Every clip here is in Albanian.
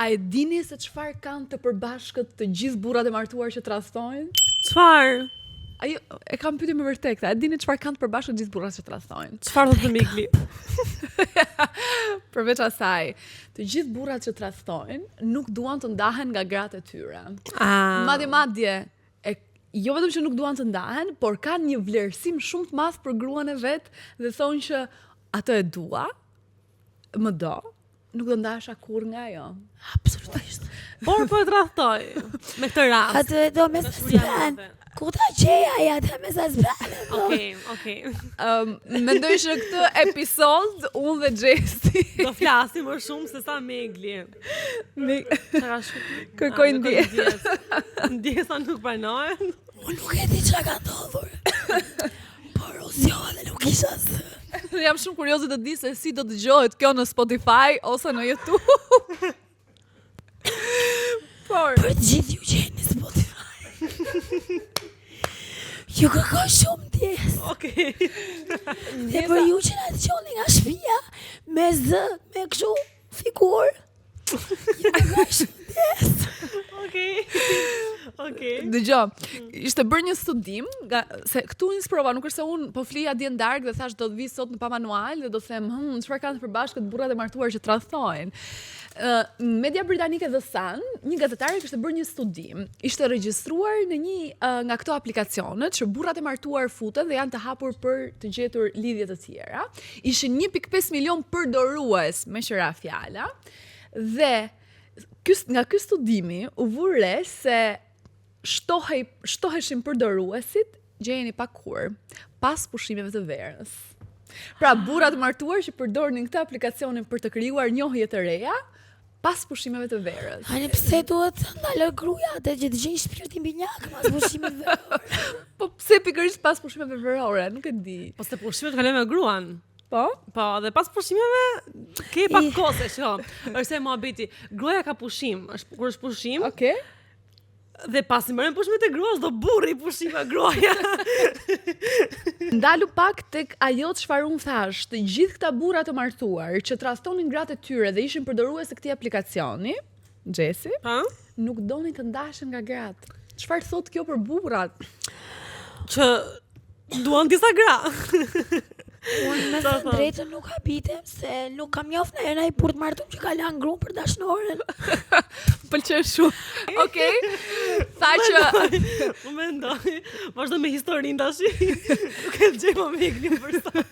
A e dini se çfarë kanë të përbashkët të gjithë burrat e martuar që tradhtojnë? Çfarë? Ajo e kam pyetje me vërtet këtë. A e dini çfarë kanë të përbashkët gjithë burrat që tradhtojnë? Çfarë thotë Migli? Përveç asaj, të gjithë burrat që tradhtojnë nuk duan të ndahen nga gratë e tyre. Ah. Madje madje, e jo vetëm që nuk duan të ndahen, por kanë një vlerësim shumë të madh për gruan e vet dhe thonë që atë e dua, më do, nuk do ndahesha kurrë nga ajo. Absolutisht. Por po e tradhtoj me këtë rast. Atë e do me saspan. Ku ta gjej ai atë me saspan? Okej, okej. Um, mendoj që në këtë episod unë dhe Gjesti Do flasim më shumë se sa Megli. ne Çka shkruaj? Kërkoj ndjesë. Ndjesa nuk pranohen. Unë nuk e di çka ka ndodhur. Por u zgjova dhe nuk isha zë. Jam shumë kurioze të di se si do dëgjohet kjo në Spotify ose në YouTube. Por Për të gjithë ju që jeni në Spotify. Ju kërkoj shumë ndjesë. Okej. Dhe për ju që na dëgjoni nga shtëpia me zë, me kështu figurë. Ju kërkoj shumë ndjesë. Okej. Okej. Dëgjo, ishte bërë një studim nga se këtu inspirova, nuk është se unë po flija dje në darkë dhe thash do të vi sot në pa manual dhe do them, hm, çfarë kanë të përbashkët burrat e martuar që tradhtojnë. Ë, media britanike The Sun, një gazetare kishte bërë një studim. Ishte regjistruar në një uh, nga këto aplikacionet që burrat e martuar futen dhe janë të hapur për të gjetur lidhje të tjera. Ishin 1.5 milion përdorues, me që ra fjala. Dhe ky, nga ky studimi u vu re se shtohej shtoheshin përdoruesit gjejeni pak kur pas pushimeve të verës. Pra burrat e martuar që përdornin këtë aplikacionin për të krijuar njohje të reja pas pushimeve të verës. Ani pse duhet të ndaloj gruaja atë që të gjej shpirtin binjak mas pushimit veror? Po pse pikërisht pas pushimeve verore, nuk e di. Po se pushimet kalojnë me gruan. Po? Po, dhe pas pushimeve ke pak I- kohë se shiko. Është se muhabeti, gruaja ka pushim, është kur është pushim Okej. dhe pasi mbaron pushimet e gruas do burri pushim nga gruaja. Ndalu pak tek ajo çfarë unë thash, të gjithë këta burra të martuar që tradhtonin gratë e tyre dhe ishin përdorues të këtij aplikacioni, Xhesi, Pa? nuk donin të ndaheshin nga gratë. Çfarë thot kjo për burrat? Që duan disa gra. Unë me thënë drejtën nuk habitem se nuk kam njoft në një burr të martum që ka lanë gruan për dashnoren. Më Pëlqen shumë. Okej. Tha që Unë mendoj, vazhdo me historinë tash. Nuk e gjej më Meglin për sa.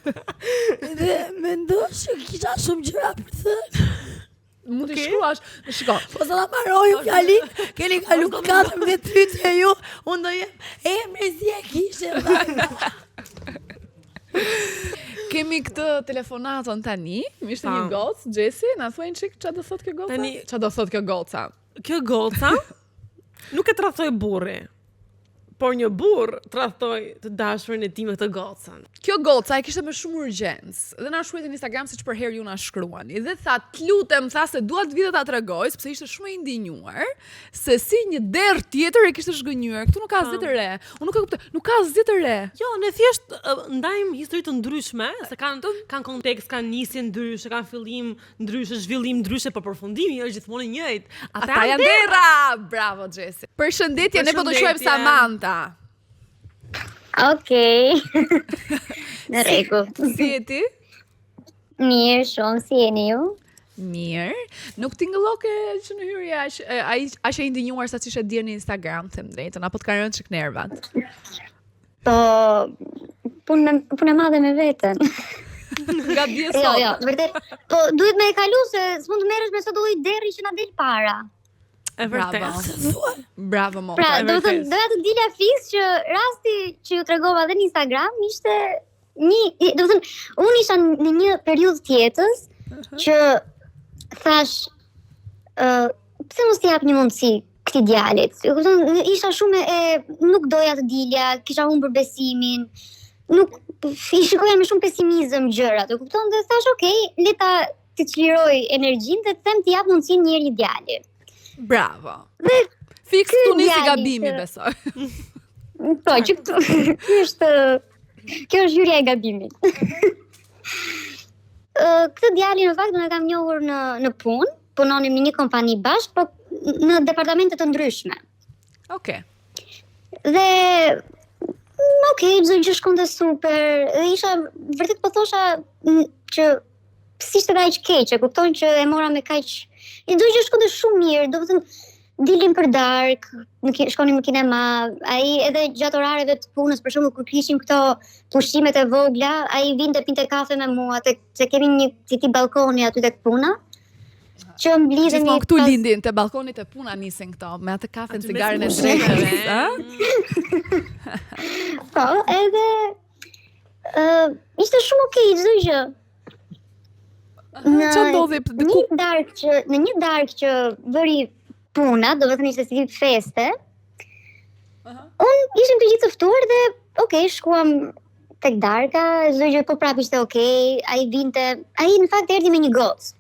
Dhe mendoj që kisha shumë gjëra për të thënë. mund të Okej. shkruash. Shiko, Po sa ta mbaroj ju fjalinë, keni kalu 14 pyetje ju, unë do jem emri si e kishe. valla. kemi këtë telefonatën tani. Mi ishte një Pa. gocë, Xhesi, na thuaj një çik çfarë do thot kjo goca? Tani- Çfarë do thot kjo goca? Kjo goca nuk e tradhtoi burri. Por një burr tradhtoi të dashurën e tij me këtë gocën. Kjo goca e kishte me shumë urgjencë dhe na shkruajte në Instagram siç përherë ju na shkruani dhe tha, "Të lutem, tha se dua të vi dhe ta tregoj sepse ishte shumë e indinjuar se si një derr tjetër e kishte zhgënjyer. Këtu nuk ka asgjë të re. Unë nuk e kuptoj, nuk ka asgjë të re. Jo, ne thjesht ë, ndajmë histori të ndryshme, se kanë kanë kontekst, kanë nisje ndryshe, kanë fillim ndryshe, zhvillim ndryshe, por përfundimi është gjithmonë i njëjtë. Ata, Ata janë derra. Bravo Xhesi. Përshëndetje, ne po të quajmë Përshëndetje. Samantha. Okej. Në rregull. Si je ti? Mirë, shumë si jeni ju? Mirë. Nuk tingëlloke që në hyrje aq e, ai aq e indinjuar sa ç'ishe dje në Instagram, them drejtën, apo të kanë rënë çik nervat. Po punë me punë e madhe me veten. Nga dje Jo, sot. jo, vërtet. Po duhet me e kalu se s'mund të merresh me çdo lloj derri që na del para. E vërtet. Bravo. Se thua, Bravo motra. Pra, e do të thënë, vërtet. doja të dilja fiks që rasti që ju tregova edhe në Instagram ishte një, do të thënë, unë isha në një periudhë të jetës që thash ë pse mos t'i jap një mundësi këtij djalit. E kupton, isha shumë e nuk doja të dilja, kisha humbur besimin. Nuk i shikoja me shumë pesimizëm gjërat, e kupton? Dhe thash, okay, le ta të çliroj energjinë dhe të them t'i jap mundësinë një herë djali. Bravo. Dhe Fiks Ky këtu nisi djali gabimi, që- besoj. Po, që këtu, ky është kjo është hyrja e gabimit. Ë, këtë djalin në fakt unë e kam njohur në në punë. punonim në një kompani bashkë, po në departamente të ndryshme. Okej. Dhe mm, okej, çdo gjë shkonte super. Dhe isha vërtet po thosha mm, që s'ishte dhe aq keq, e kupton që e mora me kaq e çdo gjë shkonte shumë mirë, domethënë dilim për darkë, në ki, shkonim në kinema, ai edhe gjatë orareve të punës, për shembull kur kishim këto pushimet e vogla, ai vinte pinte kafe me mua, tek se kemi një si tip balkoni aty tek puna, që mblidhemi Gjithmonë këtu pas- lindin, te balkonit e puna nisin këto, me atë kafen, Aty mes cigaren e pushimeve. drekës, ë? Po, edhe ë ishte shumë okay çdo gjë. Në Çfarë ndodhi? Në Ku një darkë që në një darkë që bëri puna, do të thënë ishte si tip feste. Unë ishim të gjithë të ftuar dhe okay, shkuam tek darka, çdo gjë po prapë ishte okay, ai vinte, ai në fakt erdhi me një gocë.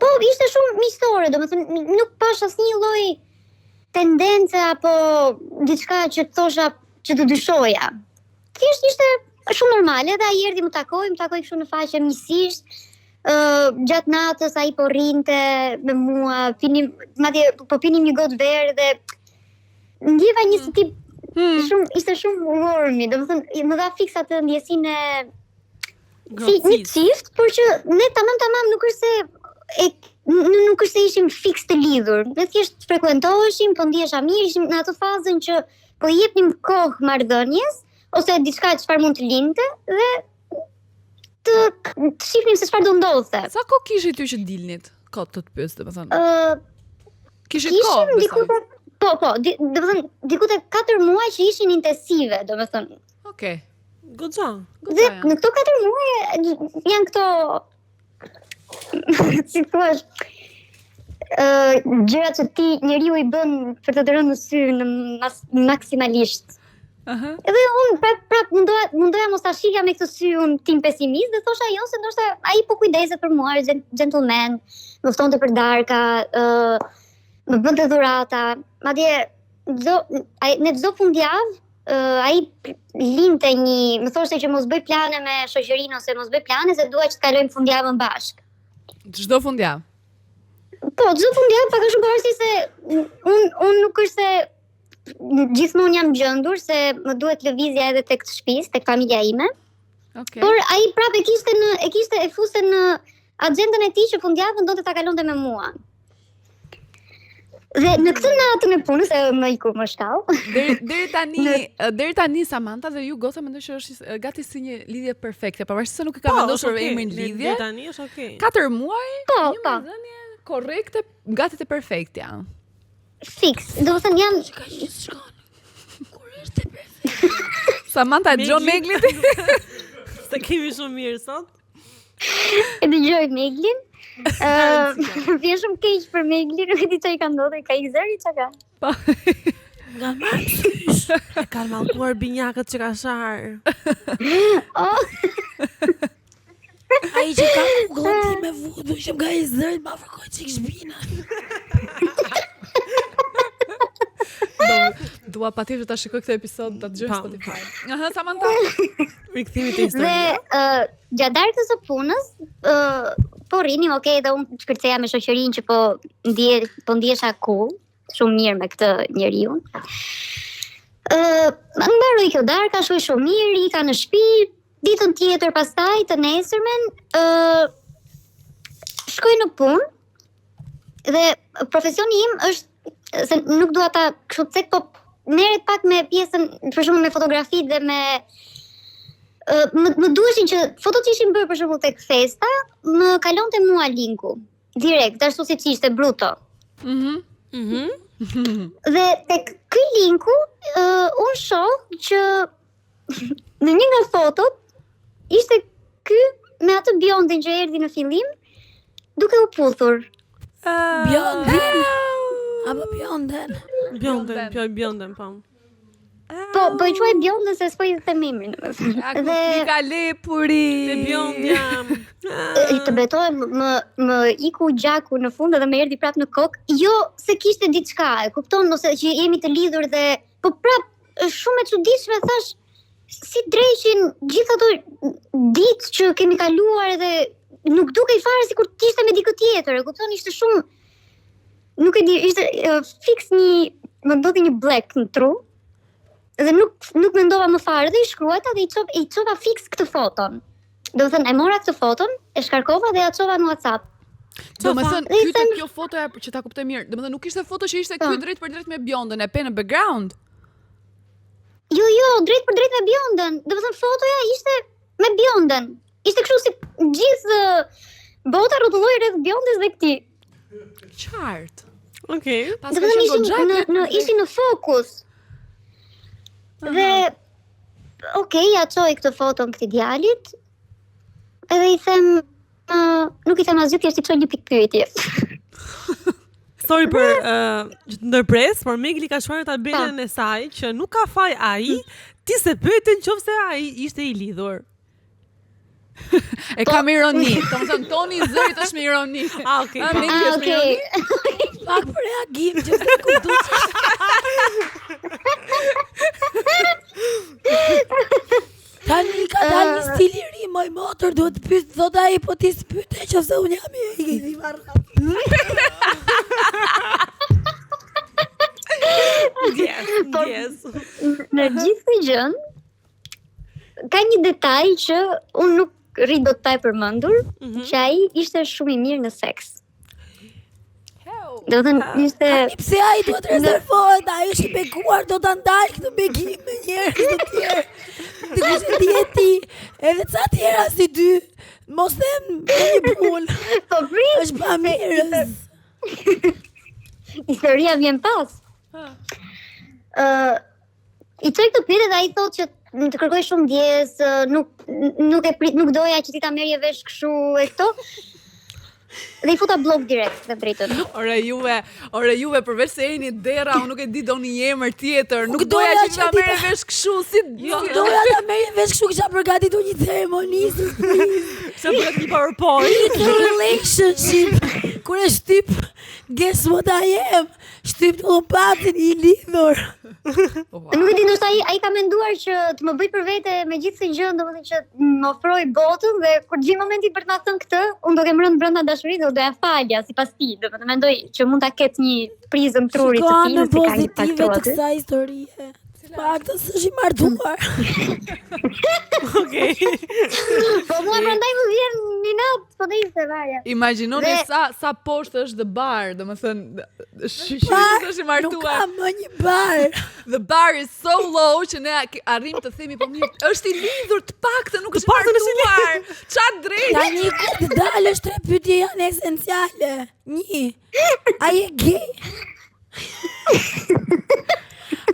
Po ishte shumë miqësore, domethënë nuk pash asnjë lloj tendence apo diçka që të thosha që të dyshoja. Thjesht ishte shumë normale dhe ai erdhi më takoi, më takoi kështu në faqe miqësisht. Ë gjatë natës ai po rrinte me mua, pinim madje po pinim një gotë verë dhe ndjeva një si tip Hmm. shumë ishte shumë warmi, domethënë më dha fiks atë ndjesinë e si një Ngrohtësisë. çift, por që ne tamam tamam nuk është se e nuk është se ishim fiks të lidhur. Ne thjesht frekuentoheshim, po ndihesha mirë, ishim në atë fazën që po i jepnim kohë marrëdhënies ose diçka çfarë mund të linte dhe të, të shihnim se çfarë do ndodhte. Sa kohë kishit ju që dilnit? Kot të të pyes, domethënë. Ë Kishit kohë, kishim diku besoj. te po po, di, domethënë diku te 4 muaj që ishin intensive, domethënë. Okej. Goxha. Dhe Goxha janë. në këto 4 muaj janë këto si thua ë gjërat që ti njeriu i bën për të të rënë në sy në mas, maksimalisht. Aha. Edhe unë prap prap mundoja mundoja mos ta shihja me këtë sy unë tim pesimist dhe thosha jo se ndoshta ai po kujdeset për mua, është gentleman, më ftonte për darka, ë më bënte dhurata, madje çdo ai në çdo fundjavë ë, ai linte një, më thoshte që mos bëj plane me shoqërinë ose mos bëj plane se dua që të kalojmë fundjavën bashkë. Çdo fundjavë. Po, çdo fundjavë pak a shumë pavarësisht se un un nuk është se gjithmonë jam gjendur se më duhet lëvizja edhe tek shtëpisë, tek familja ime. Okej. Por ai prapë e kishte në e kishte e fuste në agjendën e tij që fundjavën donte ta kalonte me mua. Dhe në këtë natën e punës e më iku më shkau. Deri deri tani, deri tani Samantha dhe ju goca mendoj që është e, gati si një lidhje perfekte, pavarësisht se nuk e ka Po, vendosur është okay. emrin Deri- lidhje. Deri tani është okay. 4 muaj, Po, një po. marrëdhënie korrekte, gati të perfektja. Fiks. Do të thënë jam Ka që shkon. Kur është e perfekt? Samantha e dëgjon Megli. Meglit. Se kemi shumë mirë sot. e dëgjoj Meglin. Ë, vjen shumë keq për Meglin, nuk e di çfarë i ka ndodhur, ka i zëri çka ka. Po. Nga marrë sysh. E kanë mallkuar binjakët që ka shar. Oh, Ai që ka Google ti me vudu që më ka i zërit, ma fërkoj qik shpina. Do dua patjetër ta shikoj këtë episod, ta dëgjoj në Po. Spotify. Aha, Samantha. Rikthimi te Dhe historia. ë gjatë darkës së punës, ë po rrinim, okay, dhe unë shkërceja me shoqërinë që po ndje po ndjesha cool, shumë mirë me këtë njeriu. Ë, më mbaroi kjo darka, shkoi shumë mirë, ika në shtëpi, ditën tjetër pastaj të nesërmen, ë shkoj në punë dhe profesioni im është se nuk dua ta kështu të cek, po merret pak me pjesën, për shembull me fotografitë dhe me ë, më, më duheshin që fotot që ishin bërë për shembull tek festa, më kalonte mua linku direkt, ashtu siç ishte bruto. Mhm. Mhm. Dhe tek ky linku, uh, unë shoh që në një nga fotot ishte ky me atë bjondin që erdhi në fillim duke u puthur. Bjondin. Apo bjonden. Bjonden, po bjonden, po. Po, po e quaj bjondën se s'po i them emrin. domethënë. Ja, ku Dhe fika lepuri. Te bjondja. e, të betohem më më iku gjaku në fund edhe më erdhi prapë në kokë. Jo se kishte diçka, e kupton ose që jemi të lidhur dhe po prap është shumë e çuditshme thash si dreqin gjithë ato ditë që kemi kaluar edhe nuk dukej fare sikur të ishte me dikë tjetër, e kupton ishte shumë Nuk e di, ishte uh, fiks një më ndodhi një black në tru. Dhe nuk nuk mendova më fare dhe i shkruajta dhe i çova i çova fiks këtë foton. Do të thënë e mora këtë foton, e shkarkova dhe ja çova në WhatsApp. Do me thënë, Dhe i ky te them- kjo fotoja që ta kuptoj mirë, do me thënë nuk ishte foto që ishte Po. ky drejt për drejt me bjondën, e pe në background. Jo, jo, drejt për drejt me bjondën. Do të thënë fotoja ishte me bjondën. Ishte kështu si gjithë ë, bota rrotulloi rreth bjondës dhe këtij. Qartë. Okej. Pas Do ka të thënë qenë ishin goxha në drejt në për drejt. ishin në fokus. Dhe okej, ja çoj këtë foton këtij djalit. Edhe i them ë, nuk i them asgjë, thjesht i çoj një pikë pyetje. Sorry për uh, që të ndërpres, por Megli ka shkruar në tabelën e saj që nuk ka faj ai, ti se pyetën qofse ai ishte i lidhur. E ka me ironi. Do me thënë, toni i zërit është me ironi. Ah, okay. A, po. Megli Ah, është me okej. ironi. Pak për reagim që s'e kuptu që Tani ka dalë një stil i ri, moj motër, duhet të pyet, thot ai, po ti s'pyete që se unë jam i i i marrë. Yes, yes. Në gjithë këtë gjën ka një detaj që unë nuk rri dot pa e përmendur, që ai ishte shumë i mirë në seks. Do të thënë ishte Tani pse ai duhet të rezervohet, ai është i bekuar, do ta ndaj këtë bekim me njerëz të tjerë. Dikush e di e ti, edhe ca tjera si dy. Mos them në një punë, po prit, është pa mirës. historia vjen pas. Ë i çoj këtë pyetje dhe ai thotë që "Më të kërkoj shumë ndjesë, ë, nuk nuk e prit, nuk doja që ti ta merrje vesh kështu e këto. Dhe i futa blok direkt, të drejtën. Ore juve, ore juve përveç se jeni derra, unë nuk e di doni një emër tjetër. Nuk Nuk doja doja që që ta ti merre ta- vesh kështu si Nuk doja ta merrje vesh kështu kisha përgatitur një ceremoni surprizë. Sa bëhet një PowerPoint. It's a relationship. Kur e shtyp, guess what I am? Shtyp të lopatin i lidhur. Ua. Nuk e di, ndoshta ai ai ka menduar që të më bëj për vete me gjithë këtë gjë, domethënë që më ofroi botën dhe kur të vi momenti për të ma thënë këtë, unë do kem rënë brenda dashurisë dhe do ja falja sipas tij, domethënë mendoj që mund ta ketë një prizëm truri Shiko të tij, anën nëse ka një pozitive pak të tru aty. kësaj historie. Paktën s'është i martuar. Okej. Po mua prandaj më vjen inat, po dhe ishte varja. Imagjinoni Dhe- sa sa poshtë është the bar, domethënë shyqyr Bar, që është i Nuk martuar. ka më një bar. The bar is so low që ne arrim të themi po mirë, është i lidhur të paktën nuk është i paktën është i martuar. Qa drejt? Tani ku të dalësh tre pyetje janë esenciale. Një, a je gay?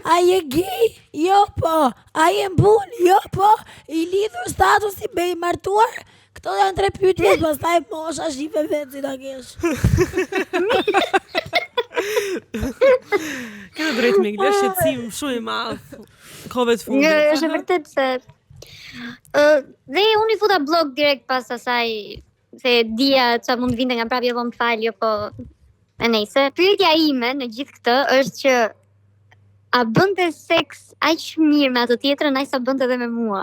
A je gay? Jo po. A je mbun? Jo po. I lidhur statusi me i martuar? Këto janë tre pyetje, pastaj mosha shife vetë si ta kesh. Ke të drejtë Megli, është shqetësim shumë i madh. Kohëve të fundit. Jo, është e vërtet se ë dhe unë i futa blog direkt pas asaj se dija çfarë mund vinte nga prapë, jo po më fal, jo po e nejse. Pyetja ime në gjithë këtë është që a bënte seks aq mirë me atë tjetrën aq sa bënte edhe me mua.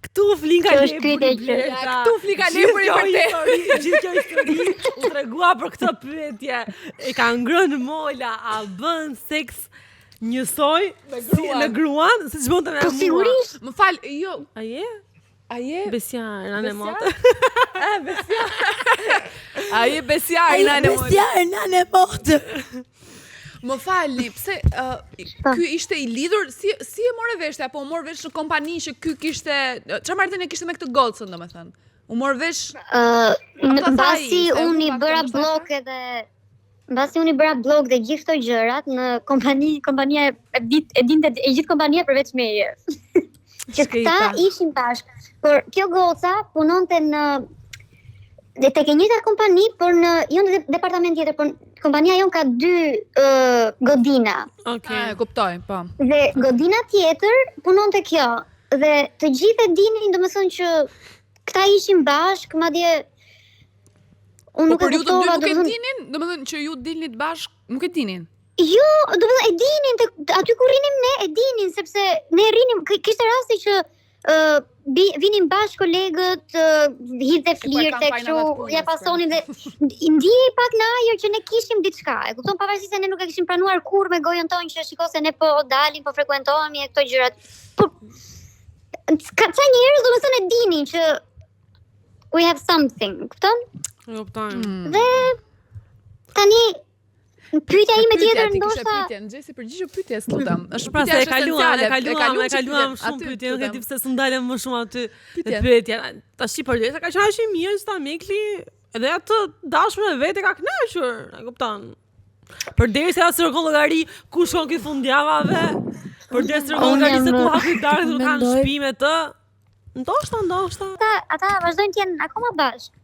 Këtu flinka Kjo është lepuri pyetja që- Blerta. Ja, këtu flika lepuri Gjithë kjo vërtet. histori- Gjithë kjo histori u tregua për këtë pyetje. E ka ngrënë Mola, a bën seks njësoj Me si gruan. me gruan, siç bënte me Po mua. sigurisht, Më fal, jo, A je? a je Besiar, nanë e Besiar? motë. E, Besiar. A je Besiar, A je nanë e motë. bestiar, nanë e motër. Më falni, pse uh, Po. ky ishte i lidhur si si e more vesh ti, apo u mor vesh në kompani që ky kishte çfarë marrëdhënie kishte me këtë gocën domethënë? U mor vesh ë ta në- tha mbasi ai, se unë i pak bëra të ndoshta e blok edhe mbasi unë i bëra blok dhe gjithë këto gjërat në kompani kompania e, e, dit, e dinte e gjithë kompania përveç meje. që këta Shkreta. ishin bashkë. Por kjo goca punonte në dhe tek e njëjta kompani, por në jo në de- departament tjetër, por kompania jon ka dy ë godina. Okej. Ah, e kuptoj, po. Dhe godina tjetër punonte kjo. Dhe të gjithë e dinin, domethënë që këta ishin bashkë, madje unë Po nuk e për ju të dy kuptova, nuk e domethënë dinin, domethënë që ju dilnit bashk, nuk e dinin. Jo, do të thënë e dinin tek aty ku rrinim ne e dinin sepse ne rrinim kishte raste që Ë bi, vinin bashkë kolegët, ë, hidhte E po e flirte kanë fajin kështu, ata të punës, ja pra. pasonin dhe i ndihej pak në ajër që ne kishim diçka. E kupton pavarësisht se ne nuk e kishim pranuar kurrë me gojën tonë që shiko se ne po dalim, po frekuentohemi e këto gjërat. Po ka ca njerëz domethënë e dinin që we have something, kupton? E kuptojmë. Mm. Dhe tani pyetja ime Pyetja, tjetër ti kishe ndoshta pyetjen, Xhesi përgjigju pyetjes, lutem. Është Pra pyetja se e është kaluam, e esenciale. kaluam, e që kaluam pyetjen. shumë Aty, pyetje, nuk e lutem. di pse s'u ndalem më shumë aty te Pyetjen. pyetja. Tash i përderisa ka qenë aq i mirë që ta Mekli, edhe atë dashurën e vet e ka kënaqur, e kupton? Përderisa ajo s'kërkon llogari ku shkon ky fundjavave, përderisa s'kërkon Unë llogari se jam- ku hapi darkë nuk kanë Mendoj- shtëpi me të. Ndoshta, ndoshta. ata ata vazhdojnë të jenë akoma bashkë.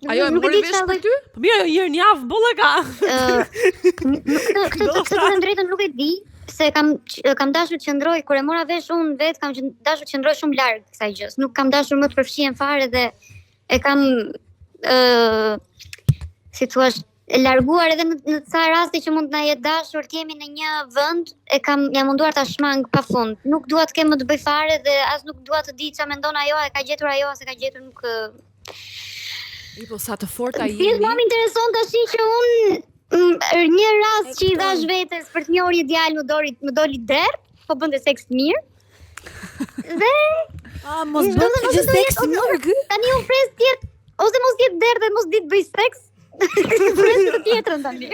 Ajo e Nuk e mori di vesh çfarë për lloj- ty? Po mirë, ajo një herë në javë boll e ka. Ë, këtë këtë këtë të them drejtën nuk e di se kam kam dashur të qëndroj kur e mora vesh unë vet kam qën- dashur të qëndroj shumë larg kësaj gjës. Nuk kam dashur më të përfshihem fare dhe e kam ë si thua larguar edhe në, në ca raste që mund të na jetë dashur të jemi në një vend, e kam jam munduar ta shmang pafund. Nuk dua të kem më të bëj fare dhe as nuk dua të di ç'a mendon ajo, e ka gjetur ajo, as e ka gjetur nuk ë, I po sa të forta Thjesht jemi. mua më intereson tash që unë mm, një rast që i dhash vetes për të njohur një djalë më dori më doli derr, po bënte seks të mirë. Dhe A mos Do bën të gjë ose do seks jetë- mirë ky? tani unë pres të jetë ose mos të jetë derr dhe mos di të bëj seks. pres të tjetrën tani.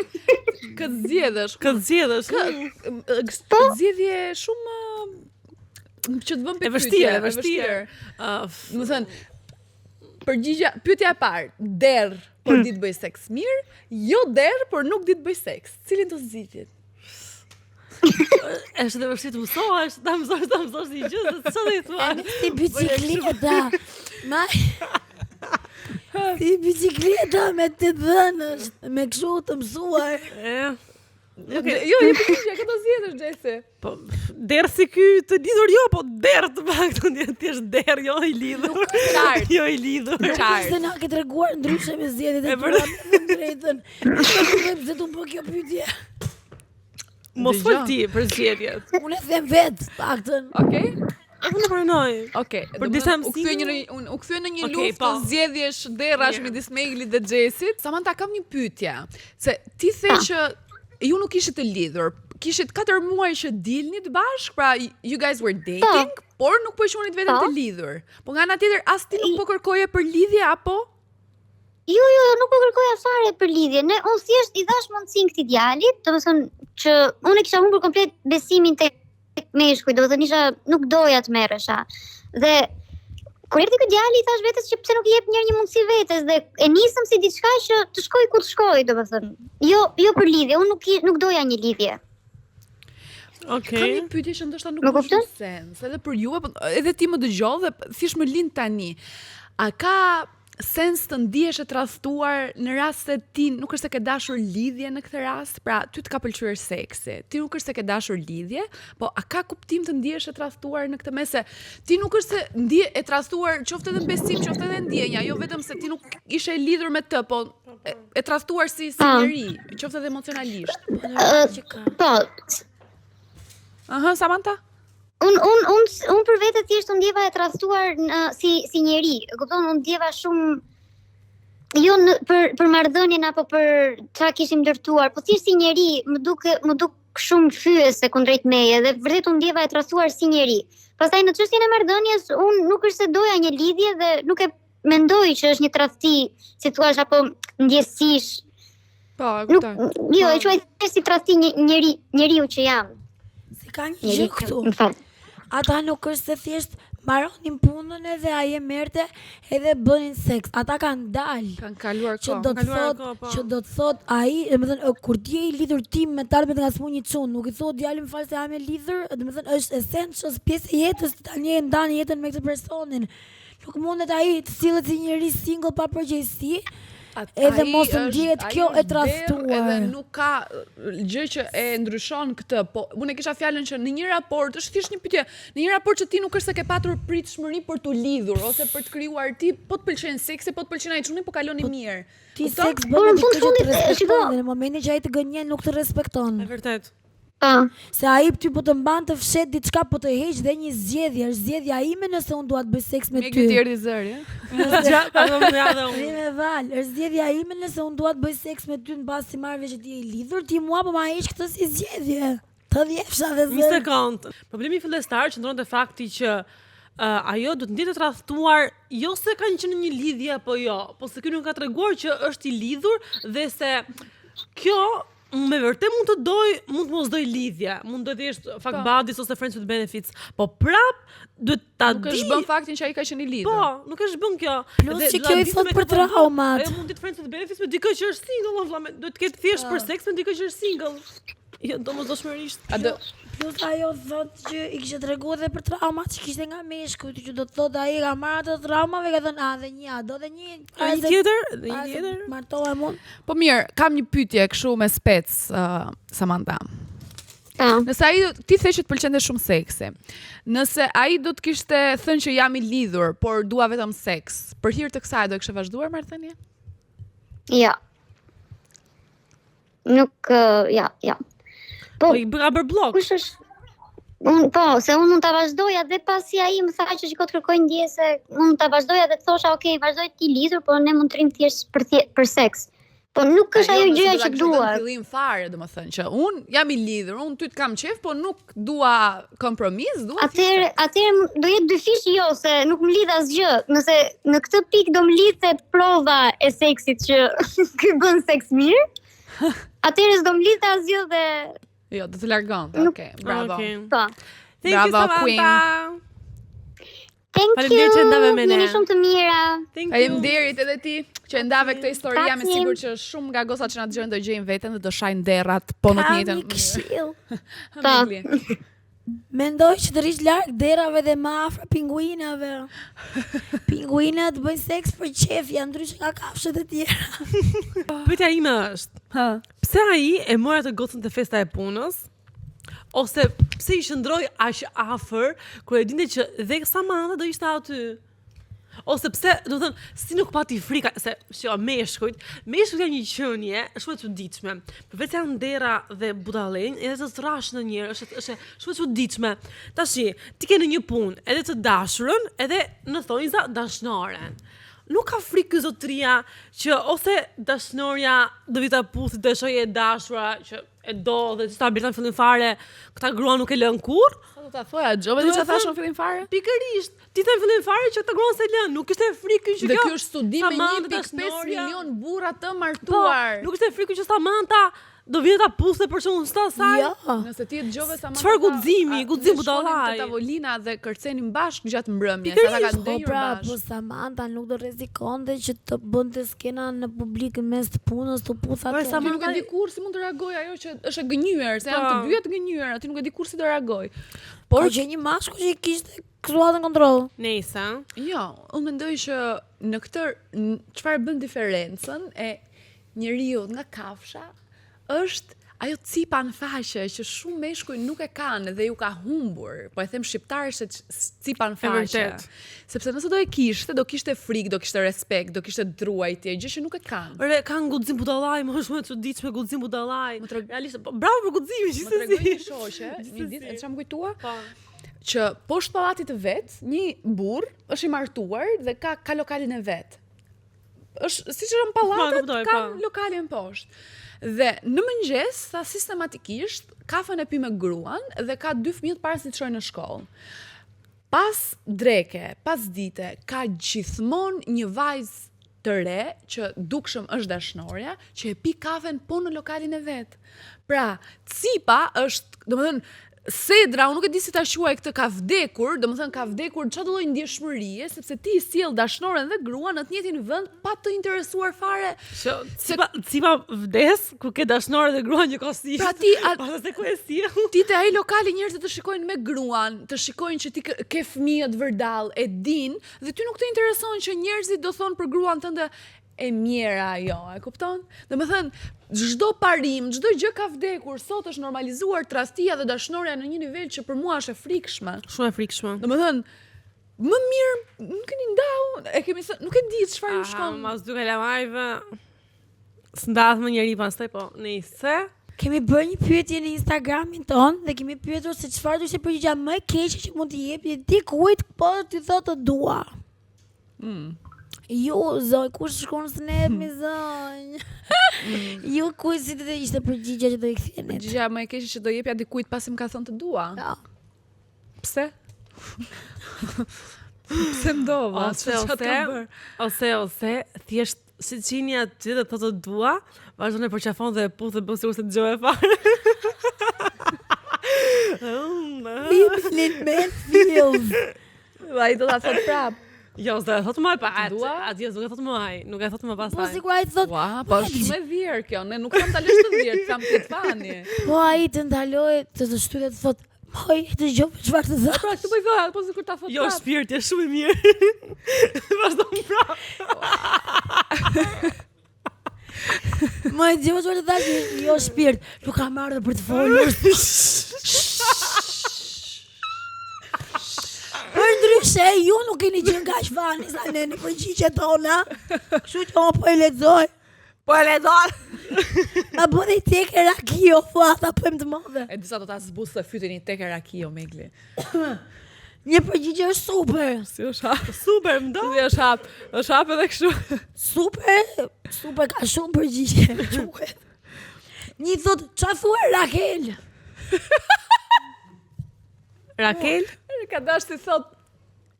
Këtë zgjedhësh. Këtë zgjedhësh. Kë Po. zgjedhje shumë ë, që të vën E pikë vështirë, pyetje, e vështirë. Ë, Do të thënë, përgjigja, pyetja e parë, derr, por Hmm. di të bëj seks mirë, jo derr, por nuk di të bëj seks. Cilin do zgjidhit? Është e vështirë të mësohesh, ta mësosh, ta mësosh një gjë, se çfarë do i thua? Si bicikleta. Ma Si bicikleta me të dhënë është me kështu të mësuar. E, Okay. Jo, je përgjigja, këtë do zgjedhësh Xhesi. Po, derr si ky të lidhur jo, po derr të paktën ti ti është derr, jo i lidhur. Qartë. Jo i lidhur. Qartë. Se na ke treguar ndryshe me zgjedhjet e E tua, vërtet. me thënë drejtën. Nuk e pse tu bë kjo pyetje. Mos fol Dëgjo. ti për zgjedhjet. Unë e them vet, paktën. Okej? Unë e pranoj. Okej. Për domethënë, disa u kthye mësime- një unë u kthye në një Okej, luftë po. zgjedhjesh derrash Mirë. midis Meglit dhe Xhesit. Samantha kam një pyetje, se ti the që ju nuk ishit të lidhur. Kishit 4 muaj që dilnit bashkë, pra you guys were dating, por nuk po e quanit veten Po. të lidhur. Po nga ana tjetër as ti nuk po kërkoje për lidhje apo? Jo, jo, jo, nuk po kërkoja fare për lidhje. Ne unë thjesht i dhash mundësinë këtij djalit, domethënë që unë e kisha humbur komplet besimin tek tek meshkujt, domethënë isha nuk doja të merresha. Dhe kur erdhi ky djali i thash vetes që pse nuk i jep njërë një mundësi vetes dhe e nisëm si diçka që të shkoj ku të shkoj, domethënë. Jo, jo për lidhje, unë nuk i, nuk doja një lidhje. Okej. Kam një pyetje që ndoshta nuk Më bën kupton? shumë sens, edhe për juve, po edhe ti më dëgjove dhe thjesht më lind tani. A ka sens të ndihesh e tradhtuar në rast se ti nuk është se ke dashur lidhje në këtë rast, pra ty të ka pëlqyer seksi, ti nuk është se ke dashur lidhje, po a ka kuptim të ndihesh e tradhtuar në këtë mes se ti nuk është se ndije e tradhtuar qoftë edhe në besim, qoftë edhe në ndjenja, jo vetëm se ti nuk ishe e lidhur me të, po e, e tradhtuar si si Ah. njeri, qoftë edhe emocionalisht. Po normal që ka. Po, Aha, Samantha? un un un un për vete thjesht u ndjeva e tradhtuar në si si njeri. E kupton, unë ndjeva shumë jo në, për për marrëdhënien apo për çka kishim ndërtuar, po thjesht si njeri më duke më duk shumë fyese kundrejt meje dhe vërtet u ndjeva e tradhtuar si njeri. Pastaj në çështjen e marrëdhënies unë nuk është se doja një lidhje dhe nuk e mendoj që është një tradhti, si thua apo ndjesish. Po, e Nuk, kuptoj. jo, e quaj thjesht si tradhti një- njeri, njeriu që jam. Se ka një Njeri gjë këtu. Më fal. Ata nuk është se thjesht mbaronin punën edhe ai e merrte edhe bënin seks. Ata kanë dalë. Kanë kaluar Që kohë. do të kaluar thot, kohë, po. që do të thot ai, domethënë ë, kur ti je i lidhur ti me të ardhmen nga smu një çun, nuk i thot djali më fal se jam e lidhur, domethënë është essential pjesë e jetës, ti tani e ndan jetën me këtë personin. Nuk mundet ai të sillet si njeri single pa përgjegjësi. At- Edhe ai mos të është- ndjehet ai kjo e është derr tradhtuar. Edhe nuk ka gjë që e ndryshon këtë, po unë e kisha fjalën që në një raport, është thjesht një pyetje, në një raport që ti nuk është se ke patur pritshmëri për t'u lidhur ose për të krijuar ti, po të pëlqen seksi, po të pëlqen ai çuni, po kaloni mirë. Ti Kupton? seks Por bën me në fund dikë që të fundit, e, respekton shiko- dhe në momentin që ai të gënjen nuk të respekton. E vërtet. Po. Se ai ty po të mban të fshehtë diçka, po të heq dhe një zgjedhje, është zgjedhja ime nëse unë dua të bëj seks me Megi ty. të erdhi zëri, ë? Ja, pa do më ja dhe Rri unë. me val, është zgjedhja ime nëse unë dua të bëj seks me ty në bazë si marr vesh që ti je i lidhur, ti mua po ma heq këtë si zgjedhje. Të dhjefsha dhe Një zë. sekond. Problemi fillestar qëndron te fakti që uh, ajo do të ndihet e tradhtuar jo se kanë qenë në një lidhje apo jo, po se ky nuk ka treguar që është i lidhur dhe se kjo me vërtet mund të doj, mund të mos doj lidhje, mund të thjesht fuck Po. buddies ose friends with benefits, po prap duhet ta Nuk di. është bën faktin që ai ka qenë i lidhur. Po, nuk është bën kjo. Plus Dhe që do ta kjo i di se thot me për këtë do- traumat. Ajo mund të jetë friends with benefits me dikë që është single, o vlla, me- duhet të ketë thjesht Po. për seks me dikë që është single. Jo, domosdoshmërisht. A do Plus ajo thot që i kishte treguar edhe për traumat që kishte nga meshkujt, që do të thotë ai ka marrë ato traumave, ka thënë a dhe një, a do dhe një, A një se- tjetër, dhe një para se tjetër. Martohem unë. Po mirë, kam një pyetje kështu me spec, uh, Samantha. Po. Nëse ai ti the që të pëlqente shumë seksi. Nëse ai do të kishte thënë që jam i lidhur, por dua vetëm seks, për hir të kësaj do e kishe vazhduar marrëdhënie? Jo. Nuk, ë, ja, ja. Po, Po i bë- ka bër blok. kush është Unë po, se unë mund ta vazhdoja dhe pasi ai më tha që shiko të kërkoj ndjesë, unë mund ta vazhdoja dhe të thosha, "Ok, vazhdoj ti lidhur, por ne mund të rrim thjesht për thje, për seks." Po nuk është ajo Jo, nëse gjëja do ta që kishte thënë dua. Në fillim fare, domethënë që unë jam i lidhur, unë ty të kam qef, po nuk dua kompromis, dua thjesht Atëherë, atëherë do jetë dyfish jo, se nuk më lidh asgjë. Nëse në këtë pikë do më lidhte prova e seksit që ky bën seks mirë, atëherë s'do më lidhte asgjë dhe Jo, do të largonte. Nuk- Okej, bravo. Okej. po. Thank you Bravo, queen. Samantha. Thank you. Faleminderit që ndave me ne. Jeni shumë të mira. Thank you. Faleminderit edhe ti që e ndave këtë histori. Jam e Takim. sigurt që shumë nga gocat që na dëgjojnë do gjejnë veten dhe do shajnë derrat po në të Kam njëjtën një këshill. Po. Megli. Mendoj që të rrish larg derave dhe më afër pinguinave. Pinguinat bëjnë seks për qef, janë ndryshe nga kafshët e tjera. Pyetja ime është, Ha. pse ai e mori atë gocën te festa e punës? Ose pse i qëndroi aq afër kur e dinte që dhe Samantha do ishte aty? Ose pse, do të thënë, si nuk pati frika, se shiko, meshkujt, meshkujt janë një qenie shumë e çuditshme. Përveç se janë ndera dhe budallenj, edhe të trash në njërë, është është shumë e çuditshme. Tashi, ti ke në një punë, edhe të dashurën, edhe në thonjza dashnoren. Nuk ka frikë ky zotria që ose dashnorja do vi ta puthi, do e shohë e dashura që e do dhe që ta bërë në fillim fare, këta grua nuk e lën kurrë. Sa do ta thoja, dëgjova Do ti e çfarë thash thënë- në fillim fare? Pikërisht, ti the në fillim fare që këta gruan se lën, nuk ishte frikë që Dhe kjo. ky është studim me Samantha 1.5 dashnorja- milion burra të Po, martuar. nuk ishte frikë që Samantha do vjen ta puthte për shkakun sa saj. Jo. Nëse ti e dëgjove Samantha. Çfarë guximi, a- guxim ne shkonim budallai. Te tavolina dhe kërcenim bashk gjatë mbrëmjes, ata Pikërisht, kanë Po ndenjur pra, bashk. po Samantha nuk do rrezikonte që të bënte skena në publik në mes të punës, të puth Ore, atë. Ti Samantha- nuk e di kurrë si mund të reagoj ajo që është e gënjyer, se janë të Po. dyja të gënjyer, aty nuk e di kurrë si do reagoj. Por Por që një mashkull që i kishte situatën kontroll. Nëse, Jo, unë mendoj që në këtë n- çfarë bën diferencën e njeriu nga kafsha është ajo cipa në faqe që shumë meshkuj nuk e kanë dhe ju ka humbur. Po e them shqiptarët se cipa në E faqe. vërtet. Sepse nëse do e kishte, do kishte frikë, do kishte respekt, do kishte druajtje, gjë që nuk e kanë. Ore, kanë guxim budallai, më shumë e çuditshme guxim budallai. Më treg- Realisht, po, bravo për guximin Më gjithsesi. tregoi një shoqe, një ditë, e çfarë më kujtua? Po. që poshtë pallatit të vet, një burr është i martuar dhe ka ka lokalin e vet. Është siç janë pallatet, Po, kuptoj, kanë po. lokalin poshtë. Dhe në mëngjes, tha sistematikisht, kafen e pi me gruan dhe ka dy fëmijët para se të shkojnë në shkollë. Pas dreke, pas dite, ka gjithmonë një vajzë të re që dukshëm është dashnorja, që e pi kafen po në lokalin e vet. Pra, cipa është, domethënë, Sedra, unë nuk e di si ta quaj këtë, ka vdekur, domethënë ka vdekur çdo lloj ndjeshmërie, sepse ti i sjell dashnoren dhe gruan në të njëjtin vend pa të interesuar fare. Që cipa, cipa vdes kur ke dashnore dhe gruan njëkohësisht. Pra ti a- Pas se ku e sjell. Ti te ai lokali njerëzit të shikojnë me gruan, të shikojnë që ti ke- ke fëmijët vërdall, e din, dhe ty nuk të intereson që njerëzit do thonë për gruan tënde e mjera ajo, e kupton? Domethënë, çdo parim, çdo gjë ka vdekur, sot është normalizuar tradhtia dhe dashnoria në një nivel që për mua është e frikshme. Shumë e frikshme. Domethënë, më mirë nuk keni ndau, e kemi thënë, nuk e di çfarë ju shkon. Mas dy kalamajve s'ndahet më njeri pastaj, po nëse. Kemi bërë një pyetje në Instagramin ton dhe kemi pyetur se çfarë do ishte përgjigjja më e keqe që mund t'i jepni dikujt po t'i thotë të dua. Mm. Ju zonj, kush shkon snap mi zonj? Mm. Ju kujt si do ishte përgjigjja që do i ktheni? Përgjigjja më e keqe që do jepja dikujt pasi më ka thënë të dua. Ja. Pse? Pse ndova? Ose ose ose ose thjesht si qini aty dhe thotë të dua, vazhdon e përqafon dhe e puth dhe bën sikur s'e dëgjove fare. Feeling man feels. Ai do ta thotë prap. Jo, s'do e thotë më pa atë. Atje s'do e thotë më ai, nuk e thotë më pastaj. Po sikur ai thotë. Ua, po është shumë e vjerë kjo. Ne nuk kam ta lësh të vjerë, kam të fani. Po ai të ndaloj, të të shtyjë të thotë, Moj, dëgjove çfarë të thashë. Pra, këtë po i thoja, po sikur ta thotë. Jo, shpirt, je shumë i mirë. Vazhdon prap. Moj, dëgjove çfarë të thashë, jo shpirt, nuk kam ardhur për të folur. Përndryshe, ju nuk keni qenë kaq funny sa ne në përgjigjet tona. Kështu që unë po e lexoj. Po e lexoj. Ma bëni teke raki, o thua, ta bëjmë të madhe. E disa do ta zbusë fytin një teke raki, o Megli. Një përgjigje është super. Si është hap? Super, më do. Si është hap? Është hap edhe kështu. Super, super ka shumë përgjigje. Quhet. Një thot, ça thua Rakel? Rakel? Ka dash ti thot.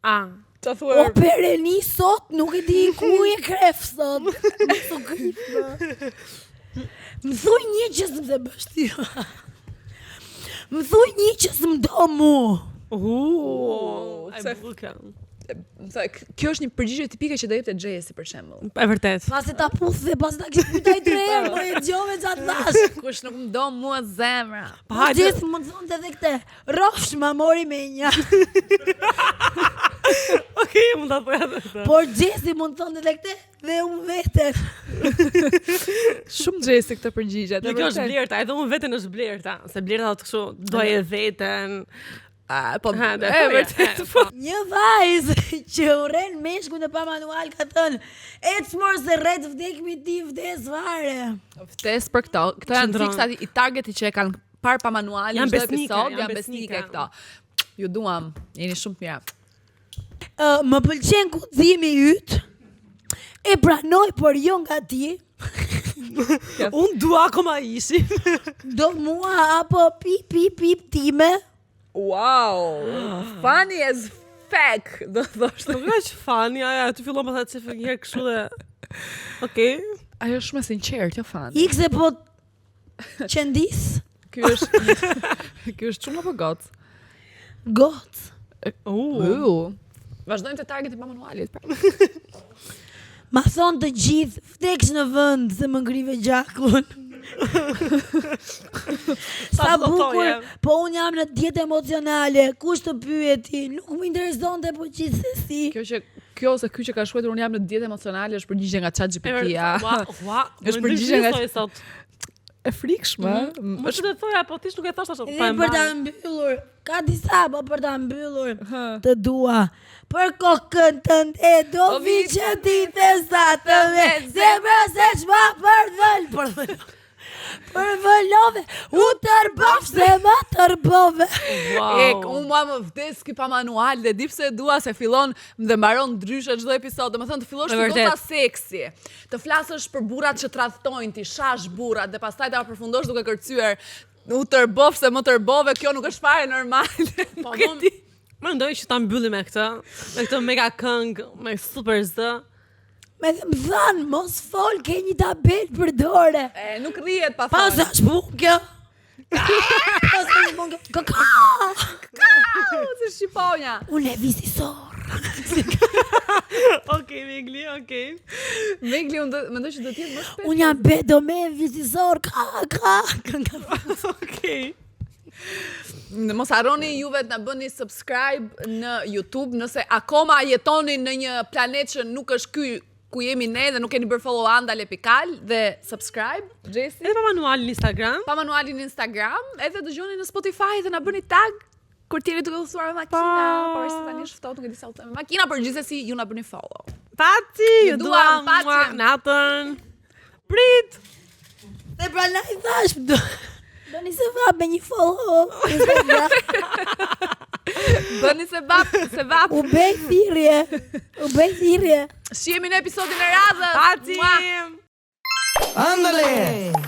A. Ça thua? O pereni sot nuk e di ku e kref sot. Më thu grif më. Më thuj një që s'më dhe bësh ti. Më thuj një që s'më do mu. Uh, e bukur. Më kjo është një përgjigje tipike që do jepte Xhesi për shembull. E vërtet. Pasi ta puth dhe pasi ta kish pyet ai tre herë, po e dëgjove çfarë thash. Kush nuk më do mua zemra. Po Xhesi mund të thonte edhe këtë. Rrofsh ma mori menja. Okej, mund ta thoja edhe këtë. Por Xhesi mund të thonte edhe këtë dhe unë veten. Shumë Xhesi këtë përgjigje. Jo, kjo është Blerta, edhe unë veten është Blerta, se Blerta thotë kështu, doje veten. A, po, ha, e vërtet, po. Një vajzë që urren meshkujt në pa manual ka thënë, ec mor se rreth vdekmi ti vdes fare. Vdes për këto, këto janë fiks i targeti që e kanë parë pa manualin janë çdo episod, janë besnike këto. Ju duam, jeni shumë të mira. Uh, më pëlqen guximi yt. E pranoj, por jo nga ti. Unë dua akoma ishi. Do mua apo pip pip pip time. Wow, funny as fuck, do thoshte. Nuk është funny, aja, aty fillon pastaj të shef një herë kështu dhe Okej. Ajo është shumë e sinqertë, jo funny. Ik se po qendis. Ky është Ky është çun apo goc? Goc. Uh. Vazhdojmë te targeti pa manualit. Pra. Ma thonë të gjithë, vdeksh në vend se më ngrive gjakun. Sa bukur, po unë jam në dietë emocionale, kush të pyeti, nuk më interesonte po gjithsesi. Kjo që kjo ose ky që ka shkruar unë jam në dietë emocionale është përgjigje nga ChatGPT-ja. Ua, ua, është përgjigje nga sot. E frikshme. Mm -hmm. Mos të thoja, po ti nuk e thash ashtu. Po për ta mbyllur, ka disa, po për ta mbyllur, të dua. Për kokën tënde do vi që ti the sa të me zemra se ç'ma përdhël, përdhël. Përvëlove, u tërbofsh se më tërbove. Wow. Ek, unë mua më vdes ky pa manual dhe di pse e dua se fillon dhe mbaron ndryshe çdo episod. Domethënë të fillosh si goca seksi. Të flasësh për burrat që tradhtojnë, t'i shash burrat dhe pastaj ta përfundosh duke kërcyer u tërbof se më tërbove, kjo nuk është fare normale. Po, nuk e di. Mendoj që ta mbyllim me këtë, me këtë mega këngë, me super zë. Me dhe më thanë, mos fol, ke një tabel për dore. E, nuk rrihet pa thënë. Pas është punë kjo. Pas është punë kjo. Ka ka! Ka! Si shqiponja. Unë e visi sorë. Okej, Megli, okej. Megli, unë do, mendoj që do të jetë më shpesh. Unë jam bedo me visi sorë. Ka, ka, ka, ka. Okej. Në mos harroni juve të na bëni subscribe në YouTube nëse akoma jetoni në një planet që nuk është ky ku jemi ne dhe nuk keni bërë follow Andal e Pikal dhe subscribe, Xhesi. Edhe pa manualin në Instagram. Pa manualin në Instagram, edhe dëgjoni në Spotify dhe na bëni tag kur t'jeni duke udhëtuar me makina, por se tani është ftohtë, nuk e di sa udhëtojmë me makina, por gjithsesi ju na bëni follow. Pati, ju duam, pati. Natën. Prit. Dhe prandaj thash, do Bëni sevap me një follow. Instagram. Bëni sevap, sevap. U bëj thirrje. U bëj thirrje. Shihemi në episodin e radhës. Pati! Mua. Ándale.